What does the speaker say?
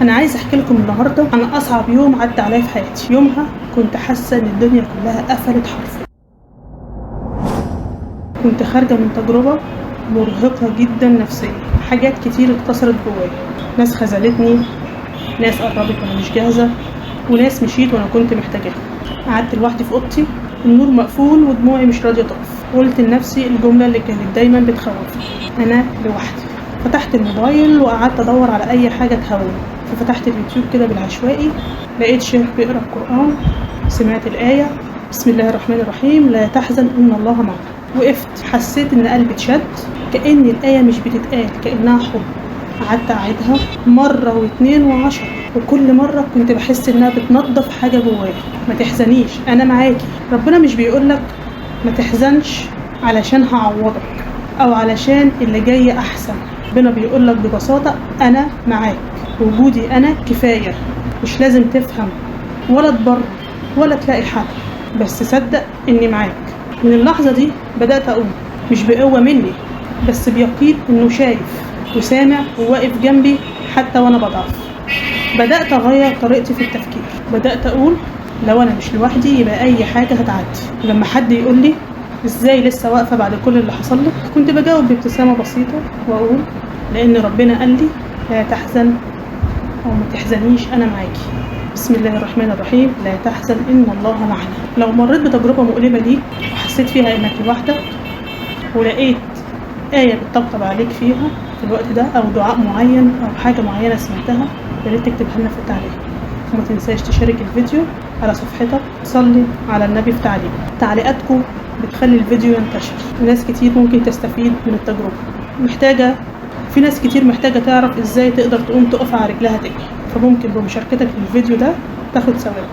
أنا عايز أحكي لكم النهاردة عن أصعب يوم عدى عليا في حياتي. يومها كنت حاسة إن الدنيا كلها قفلت حرفيا. كنت خارجة من تجربة مرهقة جدا نفسيا، حاجات كتير اتكسرت جوايا، ناس خذلتني، ناس قربت وأنا مش جاهزة، وناس مشيت وأنا كنت محتاجاها. قعدت لوحدي في أوضتي، النور مقفول ودموعي مش راضية تقف. قلت لنفسي الجملة اللي كانت دايما بتخوفني، أنا لوحدي. فتحت الموبايل وقعدت أدور على أي حاجة تهون. ففتحت اليوتيوب كده بالعشوائي، لقيت شيخ بيقرأ القرآن، سمعت الآية بسم الله الرحمن الرحيم لا تحزن إن الله معنا. وقفت، حسيت إن قلبي اتشد، كأن الآية مش بتتقال، كأنها حب. قعدت أعيدها مرة واتنين وعشرة، وكل مرة كنت بحس إنها بتنظف حاجة جوايا. ما تحزنيش، أنا معاكي. ربنا مش بيقولك ما تحزنش علشان هعوضك أو علشان اللي جاي أحسن. ربنا بيقولك ببساطة أنا معاك، وجودي أنا كفاية. مش لازم تفهم ولا تبرر ولا تلاقي حل، بس صدق إني معاك. من اللحظة دي بدأت أقوم، مش بقوة مني، بس بيقين إنه شايف وسامع وواقف جنبي حتى وأنا بضعف. بدأت أغير طريقتي في التفكير، بدأت أقول لو أنا مش لوحدي يبقى أي حاجة هتعدي. لما حد يقول لي إزاي لسه واقفة بعد كل اللي حصل لك، كنت بجاوب بابتسامة بسيطة وأقول لأن ربنا قال لي لا تحزن أو ما تحزنيش، أنا معاكي. بسم الله الرحمن الرحيم لا تحزن إن الله معنا. لو مريت بتجربة مؤلمة ليك وحسيت فيها إنك لوحدك، ولقيت آية بتطبطب عليك فيها في الوقت ده، أو دعاء معين أو حاجة معينة سمعتها، يا ريت تكتبها لنا في التعليق. وما تنساش تشارك الفيديو على صفحتك، تصلي على النبي في تعليق. تعليقاتكم بتخلي الفيديو ينتشر، وناس كتير ممكن تستفيد من التجربة. محتاجة في ناس كتير محتاجة تعرف ازاي تقدر تقوم تقف على رجلها تاني، فممكن بمشاركتك للفيديو ده تاخد ثواب.